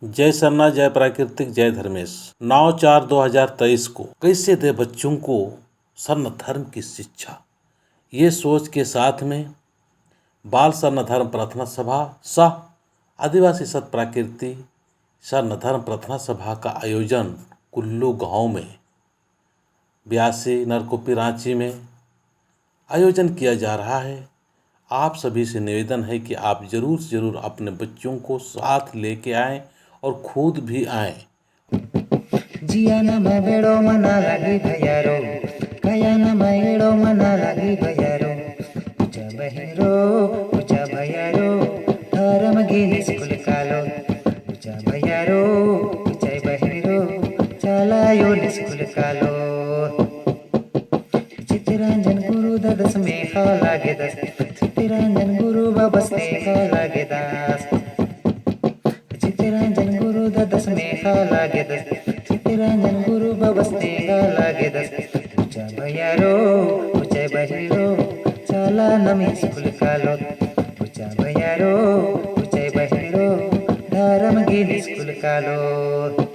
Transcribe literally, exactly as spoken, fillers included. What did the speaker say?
जय सरना, जय प्राकृतिक, जय धर्मेस। नौ चार दो हज़ार तेईस को कैसे दे बच्चों को सरना धर्म की शिक्षा, ये सोच के साथ में बाल सरना धर्म प्रार्थना सभा सह आदिवासी सत प्राकृति सरना धर्म प्रार्थना सभा का आयोजन कुल्लू गांव में ब्यासी नरकोपी रांची में आयोजन किया जा रहा है। आप सभी से निवेदन है कि आप जरूर से जरूर अपने बच्चों को साथ लेके आएं और खुद भी आएं। जिया नमा बेड़ो मना लगी भैयारो, काया नमा एड़ो मना लगी भैयारो। पूजा बहिरो, पूजा भैयारो, धर्म गिन स्कूल कालो। पूजा भैयारो, पूजा बहिरो, चाला आयो स्कूल कालो। चितरंजन गुरु ददस मेखा लागेदस, चितरंजन गुरु बबस मेखा लागेदस। चितरंजन गुरु ददस मेखा लागेदस, चितरंजन गुरु बबस मेखा लागेदस। पूजा भैयारो, पूजा बहिरो, चाला नम स्कूल कालो। पूजा भैयारो, पूजा बहिरो, धर्म गिन स्कूल कालो।